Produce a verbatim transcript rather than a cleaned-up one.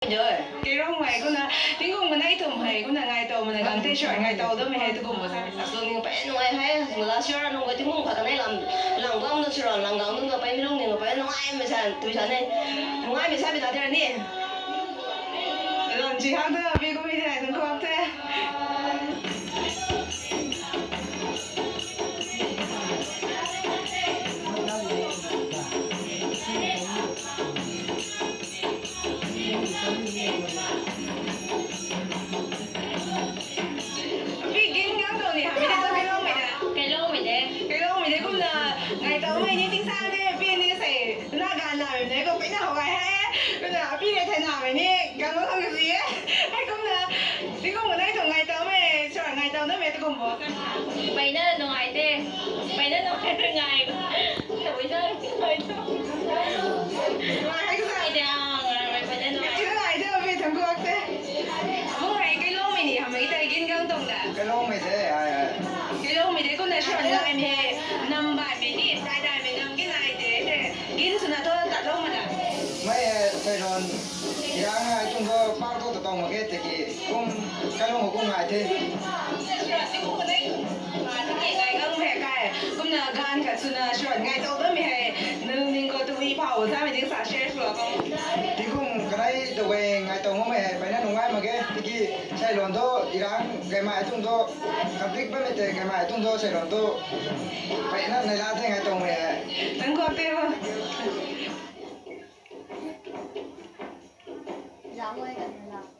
Keirongmei kumna, tingkum kanei tum hei kumna ngai tow mana gang the sw ngai tow dammei hei tukumbo sa. Asu ning pei nungai hei, last year nunc ka tingkum khat kanei lam, lang bam na sw ra, lang gang nunc ka pei mi lung ning ka pei nungaimei sa, tui sa ne. Nungaimei sa bi ta the ni. Lam chi hak da, bi kumei the, nunc kuak the. Abi gin gang tow ni hamh de, Kailoumei de. Kailoumei de. Kailoumei de kumna, ngai towmei ni tingsa de, abi ni sei, na gan lamei ne, kou peyna how gay he. Kumna, abi rui thei namei ni, gang bam khang kazi e. Hei kumna, tingkum kanei tuang ngai towmei, sw ngai tow namei tukumbo. Peyna nungai the. Peyna nungai, ngai. Tabui sa, ngai tho. Ngai hei sa. Ngai de, ah, ngai, ngai, peyna nungai. Ngai de, abi thangc kuak the. Mung hei Kailoumei ni hamh e tei gin gang tuang da. Kailoumei de, ai, ai. Kailoumei de kumna sw ngaimei hei, nam baihmei ni, dai daimei nam gin nai de, te. Gin swna thu tatlou mana. Mei, eh, Seiluan, yang ngai tuang thu, park thu tatow mak ge, tiki, kum, Kailung kum ngai the. Ngai gang hei kai, kumna gan khat swna sw ngai tow bammei hei, nang ning khou tui phau samei ding sa share sw la kang. Tingkum kanei tawei ngai tow makmei hei, peyna nungai mak ge, tiki, Seiluan thu, irang, gaymei tuang thu, conflict bammei tei, gaymei tuang thu, Seiluan thu, peyna neihla the ngai towmei hei. Nang kuak the o. Zangmei kan la.